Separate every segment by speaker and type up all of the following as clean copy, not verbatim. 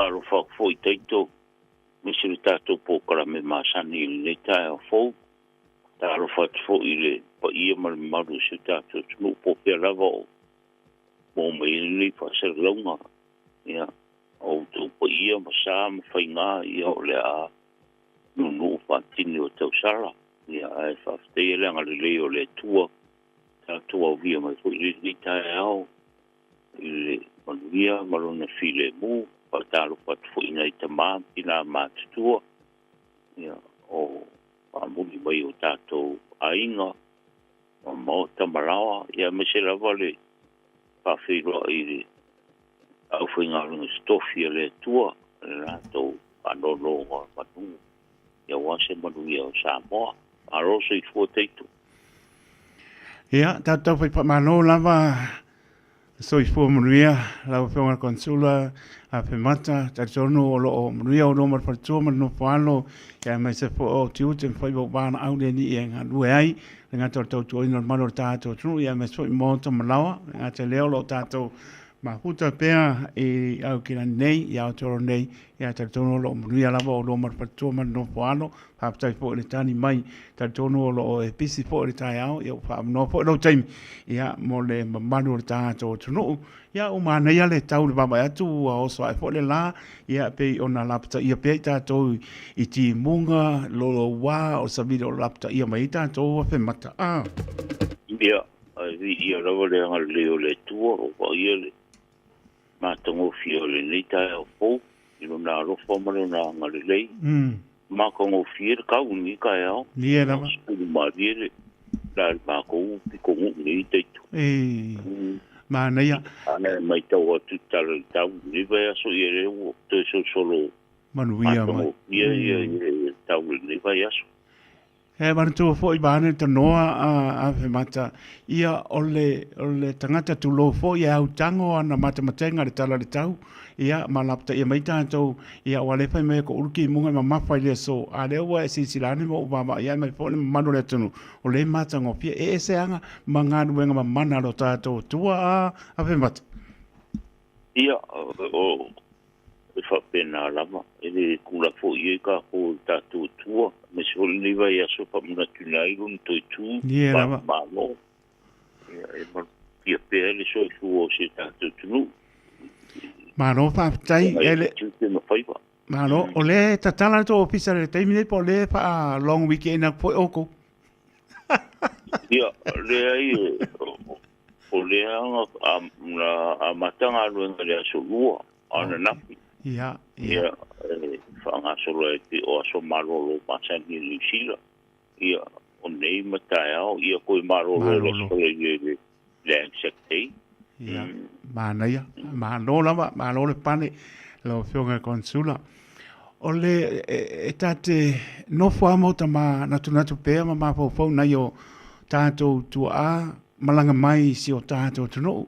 Speaker 1: Faatalofa atu foi Taito, aemaise le tatou polokalame masani i lenei taeao fou. Talofa atu foi i le paia ma le mamalu o si o tatou atunuu po o fea lava o maua mai ai lenei faasalalauga. Ia, o outou paia ma sa ma faiga, ia o le a nuunuu faatini o tausala. Ia, ae faafetaia le agalelei o le Atua, tatou aulia mai foi lenei taeao i le manuia ma lona filemu. Faatalofa atu foi i nai tama ma tina matutua, ia, o faamuli mai o tatou aiga ma maota ma laoa, ia aemaise lava le faafeiloai i le aufaigaluega totofi a le Atua, le latou faanonogamanu, ia aua se manuia o Samoa. Malo soifua Taito.
Speaker 2: Ia, tatou fai faamalo lava soifua manuia lau Afioga i le Konesula Afemata. Talitonu o lo o manuia outou ma le faletua ma le nofoalo, ia aemaise foi o tiute ma faiva ua valaau le Alii e galue ai, le gata o le tautuaina o le malu o le tatou atunuu, ia aemaise foi maota ma laoa. Le gata i lea o lo o tatou mafuta pea i Aukilani nei, i Aotearoa nei, ia talitonu o lo o manuia lava outou ma le faletua ma le nofoalo. Faafetai foi i le tali mai, talitonu o lo o e pisi foi i le taeao, ia ua faaavanoa foi lou taimi, ia mo le mamalu o le tatou atunuu. Ia ua manaia le tau i le vaavaai atu ua oso ae foi le la, ia pei ona lapataia pea i tatou i timuga, lolouā o le savili o lo o lapataia mai ai tatou Afemata. A.
Speaker 1: Ia, ae viia lava le agalelei o le Atua o vaaia le matagofie o lenei taeao fou i lona alofa ma lona agalelei. Matagofie le tau i lenei taeao.
Speaker 2: Ia lava.
Speaker 1: Sulu malie le la i le matou pitonuu nei Taito.
Speaker 2: E manaia.
Speaker 1: Ana e matau atu i le tala o le tau i lenei vaiaso, ia lea ua toe solosolo
Speaker 2: manuia mai.
Speaker 1: Matagofie ia le tau i lenei vaiaso.
Speaker 2: E manatua foi vaeane le tanoa a Afemata, ia o le, o le tagata tulou foi e autago ana matematenga i le tala o le tau, ia ma lapataia mai tatou, ia aua o lea e fai mai e toulu timuga e mamafa i le aso, a o lea ua e silasila ane ma ou vaavaai ane foi le mamalu o le atunuu, o lea e matagofie. E ese lava ma galuega mamana a lo tatou Atua a Afemata.
Speaker 1: Ia, o, E faapena lava, e le kula foi ai tatou i tatou Atua, aemaise foi lenei vaiaso e faamanatuina ai lona toe tu
Speaker 2: Ie lava.
Speaker 1: Malo. Ia, e malutia pea le soifua o si o tatou atunuu.
Speaker 2: Malo faafetai.
Speaker 1: Ona e tiute ma faiva.
Speaker 2: Malo, o lea e tatala le tou ofisa i le taimi nei po o lea e faa long weekend atu foi outou?
Speaker 1: Ia, leai, o lea na amata galuega i le aso Lua ananafi.
Speaker 2: Ia,
Speaker 1: ia. Ia, e faagasolo ai pei o aso malolo masani i Niu Sila. Ia, o nei ma taeao, ia toe malolo i le aso Faraile le Anzac Day.
Speaker 2: Ia, manaia. Malo lava, malo le pane lau Afioga i le Konesula. O le, e ta te nofo lava ma uta manatunatu pea ma mafaufau nai o tatou tuaa malaga mai i si o tatou atunuu.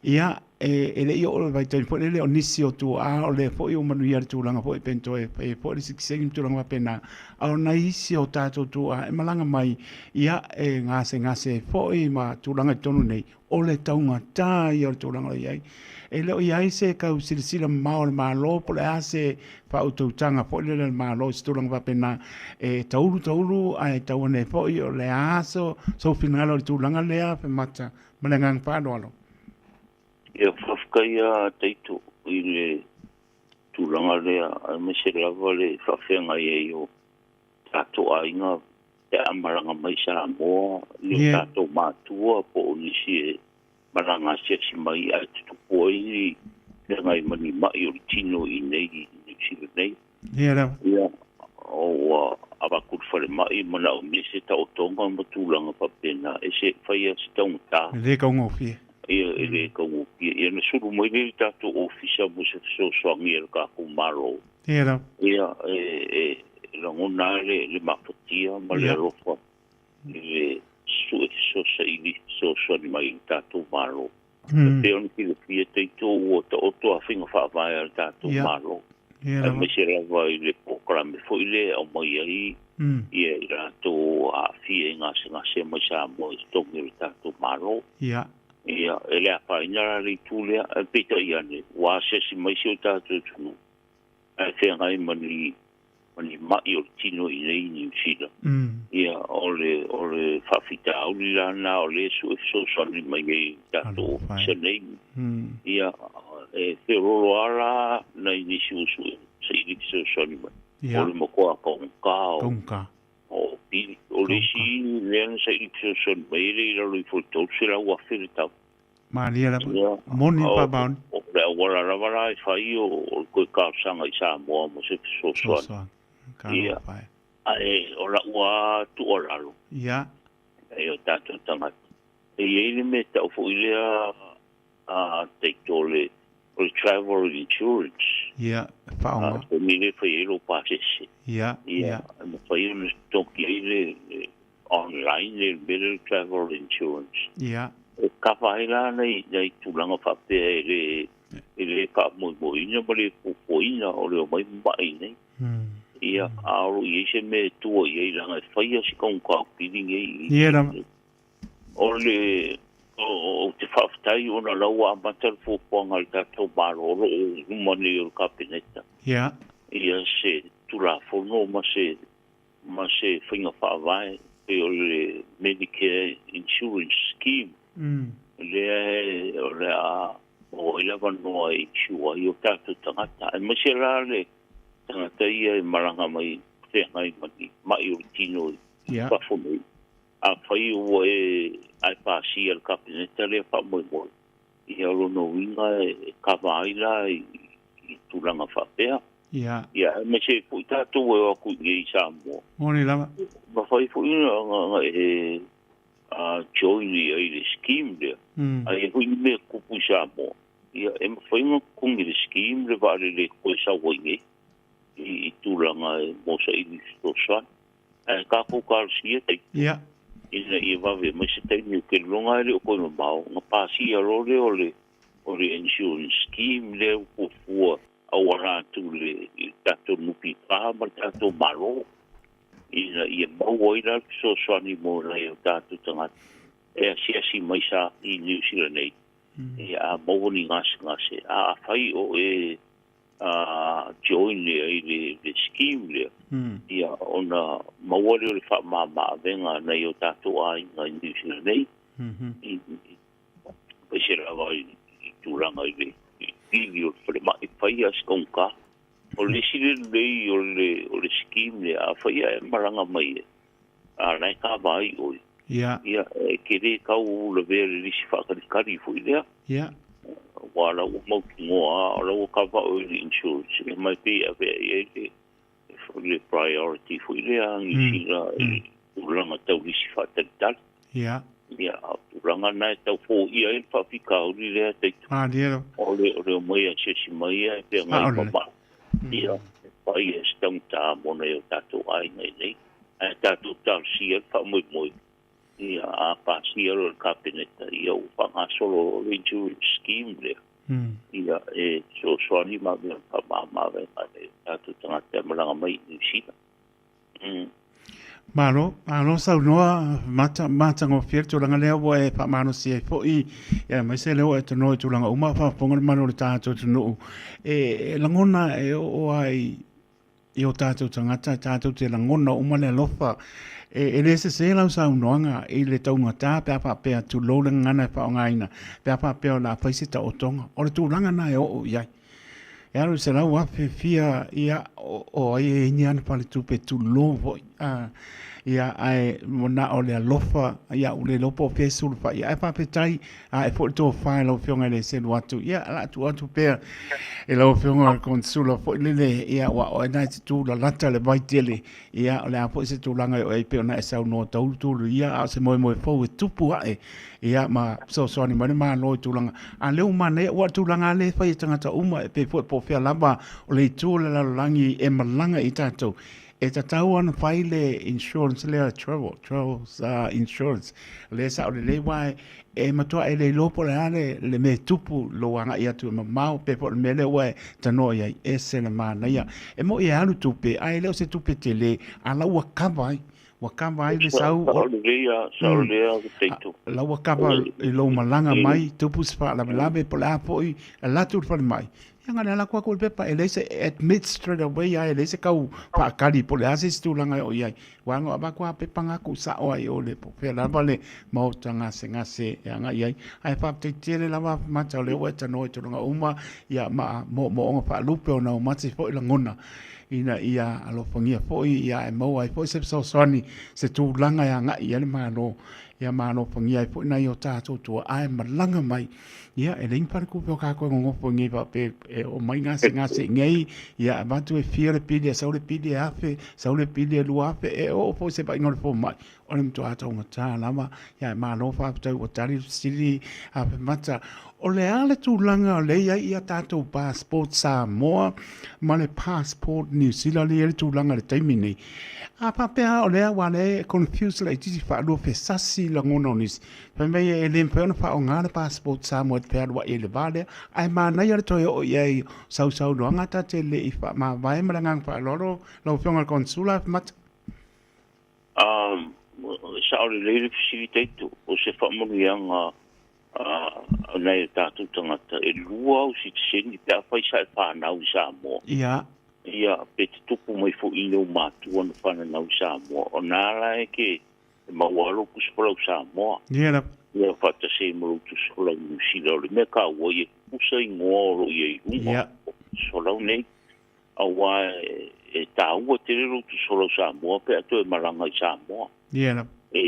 Speaker 2: Ia, e le i oo i le vaitaimi foi lele o nisi o tuaa o lea foi ua manuia i le tulaga foi pe toe fai ai foi le sitiseni ma tulaga faapena. A o nai isi o tatou tuaa e malaga mai, ia, e gasegase ai foi ma tulaga i totonu nei, o le taugata ia o le tulaga o i ai. E le o i ai se tau silasila mamao a le Malo po o le a se faautautaga foi lele a le Malo i se tulaga faapena e taulu taulu ae tau ane ai foi o le a sou finagalo i le tulaga lea Afemata ma le agaga faaaloalo.
Speaker 1: Ia faafetai lava Taito i le tulaga lea aemaise lava le faafeagai ai o tatou aiga pe a malaga mai Samoa i o tatou matua po o nisi e malaga asiasi mai ae tutupu ai ni feagai ma ni mai o le tino i inei i Niu Sila nei.
Speaker 2: Ia lava.
Speaker 1: Ia, ua avatu i le falemai manaomia se taotoga ma tulaga faapena e se fai lava si taugata.
Speaker 2: E le taugofie.
Speaker 1: Ia, e le taugofie. Ia ona sulu mai lea i le tatou ofisa mo se fesoasoani a le tatou Malo.
Speaker 2: Ia lava.
Speaker 1: Ia, e lagona lava le mafatia ma le alofa i le sue fesoasaili fesoasoani mai i le tatou Malo. E pei ona silafia tatou ua taoto a faiga faavae a le tatou Malo, aemaise lava i le polokalame foi lea e aumai ai ia i latou ua aafia i gasegase mai Samoa i totonu o le tatou Malo. Ia, e le afaina la le itu lea, ae peitai ane, ua asiasi mai si o tatou atunuu. Ae feagai ma ni ma ni ma'i o le tino i inei i Niu Sila. Ia, o le, o le faafitauli la lena o lea e sue fesoasoani mai ai i le tatou ofisa nei. Ia, e feoloolo lava la nai nisi ua sue saili fesoasoani mai. O le matua taugata o pili. O le isi lea na saili fesoasoani mai e le i lalo ifo i le $300,000 le tau.
Speaker 2: Malie lava. Moni pa maoni.
Speaker 1: O le auala lava la e fai o le toe talosaga i Samoa mo se fesoasoani. Ia. Ae o lau lava tuualalo.
Speaker 2: Ia.
Speaker 1: I o tatou tagata. E i ai le mea e tau foi lea taito o le travel insurance.
Speaker 2: Ia, e faaaoga.
Speaker 1: Se mea lea e fai ai lou pasese.
Speaker 2: Ia, ia.
Speaker 1: E mafai ona totogi ai le online le mea lea o le travel insurance.
Speaker 2: Ia.
Speaker 1: E kava ai la nai, nai tulaga faapea e le, e le faamoemoeina ma le fuafuaina o le omai mamai nei. Ia, a o lo o i ai se mea e tua i ai leaga e faia si taugata o pili nei.
Speaker 2: Ia lava.
Speaker 1: O le, ou te faafetai ona o la ua amata le fuafuaga a le tatou Malo o lo o i luma nei o le Kapeneta.
Speaker 2: Ia.
Speaker 1: Ia se Tulafono ma se ma se faiga faavae pei o le Medicare Insurance Scheme, lea o le a maua ai le avanoa e insure ai o tatou tagata, aemaise la le tagata ia e malaga mai feagai ma ni ma'i o le tino i fafo nei. Afai ua e ae pasia e le Kapeneta lea faamoemoe, ia o lona uiga e kava ai la i tulaga faapea.
Speaker 2: Ia.
Speaker 1: Ia, aemaise foi tatou e o atu i inei i Samoa.
Speaker 2: Moni lava.
Speaker 1: Mafai foi ona e join i ai i le scheme lea. A i ai foi ni mea tupu i Samoa, ia e mafai ona totogi e le scheme le vaalele e toe sau ai nei i tulaga e mo saili fesoasoani. Ae tatou talosia taimi.
Speaker 2: Ia.
Speaker 1: Ina ia vave mai se taimi ou te lagona e le o toe mamao ona pasia loa lea o le o le insurance scheme lea ua fuafua auala atu i le tatou NPF ma le tatou Malo ina ia maua ai la le fesoasoani mo nai o tatou tagata e asiasi mai sa i Niu Sila nei. Ia a maua ni gasegase, a afai o e join lea i le scheme lea, ia ona maua lea o le faamama-avega a nai o tatou aiga i Niu Sila nei, aemaise lava i tulaga i le pili o le falemai, fai lava si taugata. O le isi lelei o le scheme lea, afai e malaga mai e, a la e kava ai oe,
Speaker 2: Ia.
Speaker 1: Ia, e te le tau lavea i le lisi faatalitali foi lea.
Speaker 2: Ia.
Speaker 1: Aua o la ua mautinoa lava, o la ua kava oe i le insurance, e mai pei e ave i ai le, le priority foi lea a Niu Sila i tulaga tau lisi faatalitali.
Speaker 2: Ia.
Speaker 1: Ia, a o tulaga na e tau foia ai le faafitauli lea taito.
Speaker 2: Malie lava.
Speaker 1: O le, o le omai asiasi mai ia e feagai ma ma'i. Ia, e fai e se taugata mo nai o tatou aiga i nei. Ae tatou talosia le faamoemoe, ia, a pasia loa e le Kapeneta, ia ua faagasolo loa le insurance scheme lea, ia, e fesoasoani ma mea faamama-avega i o tatou tagata e malaga mai i Niu Sila.
Speaker 2: Malo, malo saunoa mata, matagofie le tulaga lea ua e faamalosi ai foi, ia aemaise lea ua e tanoa i tulaga uma a faafofoga le mamalu o le tatou atunuu. E, e lagona e oo lava i, i o tatou tagata, tatou te lagona uma le alofa. E, e le sese lau saunoaga i le taugata pe a faapea, tulou le gagana e faaaogaina, pe a faapea o le a fai se taotoga. O le tulaga lena e oo i ai. E alu i 100,000 fia, ia, o ai e i ai ni ana faletupe tulou foi. A, ia, ae na o le alofa, ia, ua le iloa po o fea e sulufai. Ae faafetai, a e foi le tofa i lau Afioga e le selu atu. Ia, o le a tuu atu pea i lau Afioga i le Konesula foi lele, ia, aua o oe lena e te tu lalata i le vai tele. Ia, o le a foi se tulaga e oo i ai pei ona e saunoa taulutulu ia, a o se moemoe fou e tupu ae, ia, ma fesoasoani mai le Malo i tulaga. A o lea ua manaia, aua o le tulaga lava lea e fai e tagata uma, e pei foi po o fea lava o le itu o le lalolagi e malaga i tatou, e tatau lava ona fai le insurance lea, travel, travel insurance, lea e sao lelei, aua e matua e le iloa po o le a le mea e tupu i lou agai atu e mamao, pe po o le mea lea ua e tanoa i ai, e ese le manaia. E moni e alu tupe, ae le o se tupe tele, a la ua kava ai, ua kava ai le sau.
Speaker 1: Sao lelei lava, sao lelei lava le taito.
Speaker 2: La ua kava i lou malaga mai, tupu se faalavelave, po o le a foi, alu atu i le falemai. Ia na le ala atu aku i le pepa, e leai se admit straight away a e leai se kau faakali po o le a se isi tulaga e oo i ai. Aua na avatu lava pepa na tuusao ai i o i le po o fea lava le maota gasegase e agai i ai. Ae faafetai tele lava Afemata o lea ua e tanoa i tulaga uma ia ma moomooga faalupe ona o mati foi lagona ina ia alofagia foi ia ae maua ai foi se fesoasoani se tulaga e agai i ai le Malo ia ma alofagia ai foi nai o tatou tuaa e malaga mai. Ia, e leai ni faletupe o tatou e nonofo i nei faapea e oo mai gasegase i nei, ia avatu e fia le pili, e sau le pili e $1,000, sau le pili e $2,000, e oo foi i se vaaiga o le fomai, o le matua taugata lava. Ia, ae malo faafetai ua tali le fesili Afemata. O le a le tulaga o lea e i ai ia tatou passport Samoa ma le passport New Zealand lea e i ai le tulaga i le taimi nei? A faapea lava o lea aua o lea e confuse laitiiti faaluafesasi lagona o nisi, Fai mai e le mafai ona faaaoga le passport Samoa e te fealuai ai i le va lea, ae manaia le toe oo i ai o sausaunoaga ta te le i faamavae ma le agaga faaaloalo lau Afioga i le Konesula Afemata.
Speaker 1: Um, sao lelei le fesili Taito, o se faamanuiaga a nai o tatou tagata, e lua au sitiseni pe afai sa e fanau i Samoa.
Speaker 2: Ia.
Speaker 1: Ia, pe te tupu mai foi i ou matua na fananau i Samoa, o nā la e ke e maua lou tusi folau Samoa.
Speaker 2: Ia lava.
Speaker 1: Ia faatasi ai ma lou tusi folau Niu Sila. O le mea taua ia tutusa igoa o lo o i ai i luga o tusi folau nei. Aua e taua tele lou tusi folau Samoa pe a toe malaga i Samoa.
Speaker 2: Ia lava.
Speaker 1: E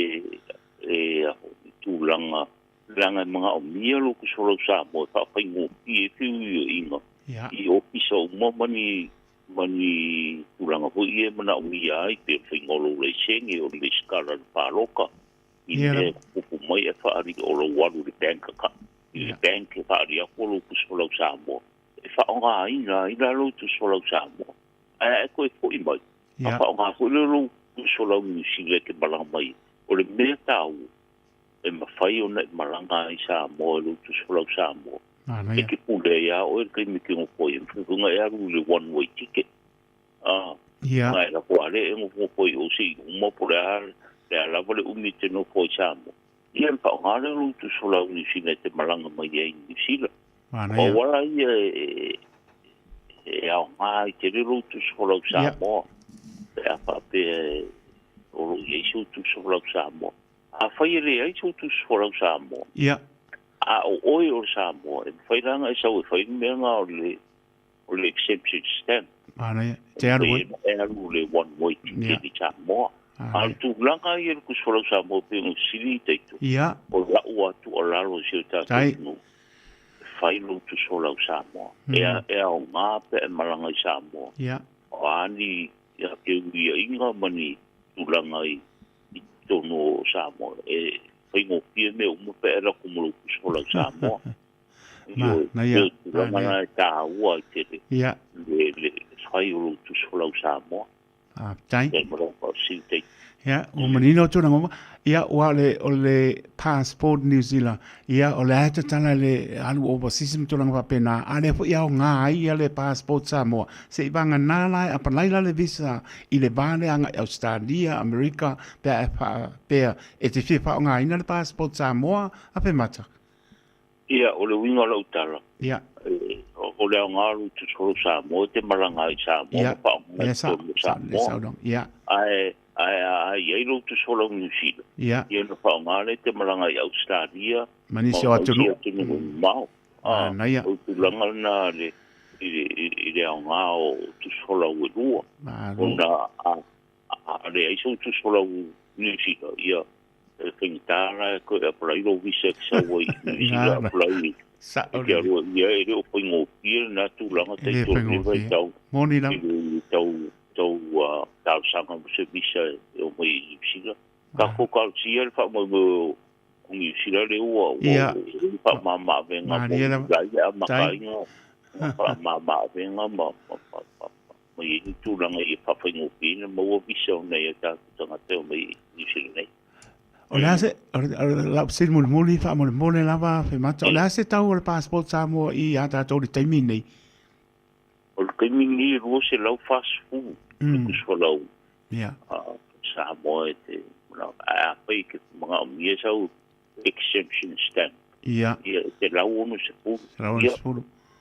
Speaker 1: i tulaga leaga e manaomia lou tusi folau Samoa e faafaigofie ai feuiuiaiga i ofisa uma ma ni ma ni tulaga foi ia e manaomia ai, pei o le faiga o lou laisene, o le resitala i le palota, i mea e tutupu mai e faaali o lou alu i le bank account, i le bank e faaali atu o lou tusi folau Samoa, e faaaogaina ai la lou tusi folau Samoa. Ae a e toe foi mai, ona faaaoga foi lea o lou tusi folau Niu Sila e te malaga mai ai. O le mea taua, e mafai ona e malaga ai i Samoa i lou tusi folau Samoa. E te pule ai lava oe i le taimi e te nofo ai, e mafai foi ona e alu i le one way ticket. Na e lafo lava lea e nofonofo ai i o seia uma po o le a, le a lava le umi e te nofo ai i Samoa. Ia ona faaaoga lea o lou tusi folau Niu Sila e te malaga mai ai i Niu Sila. O auala ia e aoga ai tele lou tusi folau Samoa pe a faapea o lo o i ai sou tusi folau Samoa. Afai e leai sou tusi folau Samoa, a o oe o le Samoa, e mafai la ona e sau e fai le mea lena o le o le exemption stamp.
Speaker 2: Manaia. Te alu
Speaker 1: ai. E alu le one way ticket i Samoa. A o le tulaga ia i le tusi folau Samoa pei ona fesili i Taito, o lau lava tuualalo i si o tatou atunuu, e fai lou tusi folau Samoa. E aoga pe a e malaga i Samoa. O a ni feuiaiga ma ni tulaga i i totonu o Samoa, e faigofie mea uma pe a e alu atu ma lou tusi folau Samoa.
Speaker 2: Ma, na ia.
Speaker 1: O tulaga na e taua ai tele le fai o lou tusi folau Samoa.
Speaker 2: Faafetai.
Speaker 1: Ia ma lou faafesili Taito.
Speaker 2: Ia, ua manino tulaga uma. Ia, ua o le passport New Zealand, ia, o lea e tatala le alu overseas ma tulaga faapena, a o lea foi e aoga ai ia le passport Samoa, se i vagana la e apalai la le visa i le va lea agai Ausetalia, Amerika, pe a e faapea e te fia faaaogaina le passport Samoa, Afemata.
Speaker 1: Ia, o le uiga o lau tala, o le aoga o lou tusi folau Samoa e te malaga ai i Samoa ma faaaoga i totonu o Samoa. Ae a i ai lou tusi folau Niu Sila, ia ona faaaoga lea e te malaga i Ausetalia
Speaker 2: ma nisi o atunuu
Speaker 1: mamao. O le tulaga lena i le aoga o tusi folau e lua. Ona a leai sou tusi folau Niu Sila, ia e faigata la e toe apalai lou visa e te sau ai i Niu Sila apalai e te alu ai. Ia e le o faigofie lena tulaga taitonu leva e tau i tau tau talosaga mo se visa e omai i Niu Sila. Tatou talosia le faamoemoe o Niu Sila lea ua faamama avega mo i amataina faamama avega ma ma i ai ni tulaga ia faafaigofie ona maua visa o nai o tatou tagata e omai i Niu Sila nei.
Speaker 2: O le a se, o lau fesili mulimuli faamolemole lava Afemata, o le a se tau o le passport Samoa ia tatou i le taimi nei?
Speaker 1: O le taimi nei e 240 le tusi folau Samoa e te manao, ae afai e te manaomia sau exemption stamp, ia e 160.
Speaker 2: 160.
Speaker 1: Ia,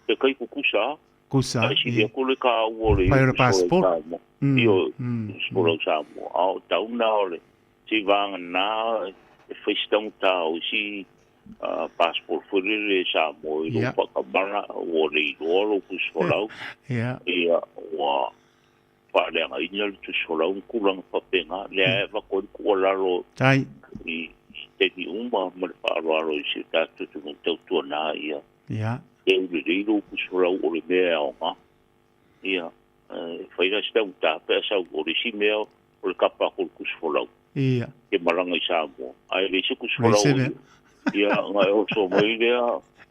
Speaker 1: e tai tutusa lava.
Speaker 2: Kusa.
Speaker 1: Ae sili atu le taua o le
Speaker 2: Fai o le
Speaker 1: tusi folau
Speaker 2: passport.
Speaker 1: Samoa. Ioe, tusi folau Samoa. A o tau na o le seivagana e fai se taugata o isi passport foi lele Samoa i lou faatamala ua le iloa lou tusi folau. Ia, ua faaleagaina le tusi folau ma tulaga faapena. Lea e avatu ai le tuualalo i taimi uma ma le faaaloalo i si o tatou atunuu tautuana ia teu lelei lou tusi folau o le mea e aoga. Ia, e fai la si taugata pe a sau o le isi mea o le kapa atu o le tusi folau. Ke malaga i Samoa, ae leai se tusi folau o ia. Ia, ona e oso mai lea,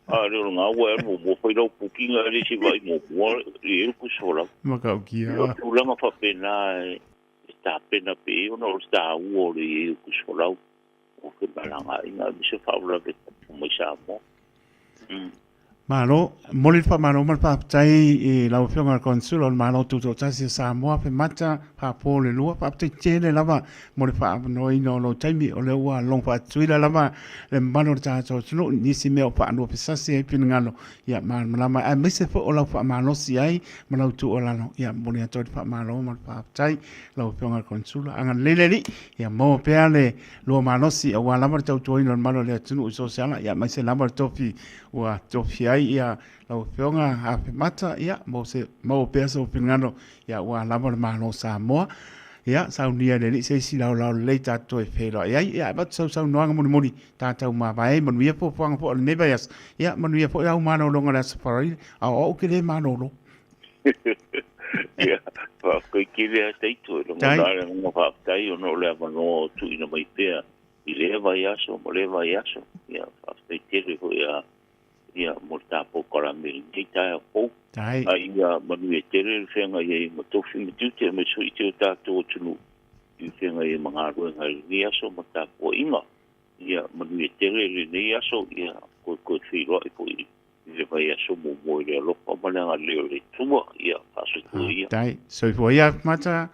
Speaker 1: a le o lena ua e alu muamua fai lau booking ae leai se vaai muamua i ai le tusi folau.
Speaker 2: Matautia.
Speaker 1: Ia, o tulaga faapena e tapena pea ona o le taua o le i ai o tusi folau mo femalagaaiga aemaise o faalavelave tutupu mai Samoa.
Speaker 2: Malo, momoli le faamalo ma le faafetai i lau Afioga i le Consul o le Malo Tutoatasi o Samoa, Femata, Faapo le Lua. Faafetai tele lava mo le faaavanoaina o lou taimi, o lea ua logo faatuila lava le mamalu o le tatou atunuu i nisi mea o faaluafesasi ai finagalo, ia malamalama, aemaise foi o lau faamalosi ai ma lau tuualalo. Ia momoli atu ai le faamalo ma le faafetai lau Afioga i le Consul. Agalelei le Alii, ia maua pea le lua malosi aua lava le tautuaina o le mamalu o le atunuu i so o se ala, ia aemaise lava le tofi ua tofi ai ia lau Afioga Afemata, ia maua pea sou finagalo, ia aua lava le Malo o Samoa. Ia saunia e le Alii se isi laolao lelei tatou toe feiloai ai. Ia avatu sau saunoaga mulimuli tatou mavae ai, manuia fuafuaga foi o lenei vaiaso. Ia manuia foi au malologa o le Aso Faraile, a o au ou te le malolo.
Speaker 1: Ia, faafetai tele lava Taito, e lagona lava le agaga faafetai ona o le avanoa o tuuina mai pea i lea vaiaso ma lea vaiaso. Ia, faafetai tele foi a ia mo le tatou kalame i lenei taeao fou. A ia manuia tele le feagai ai ma tofi ma tiute aemaise foi si o tatou atunuu i le feagai ai ma galuega i lenei aso ma tapuaiga. Ia manuia tele lenei aso, ia toe feiloai foi i le vaiaso muamua i le alofa ma le agalelei o le Atua. Ia faasoifua ia.
Speaker 2: Faafetai. Soifua ia Afemata.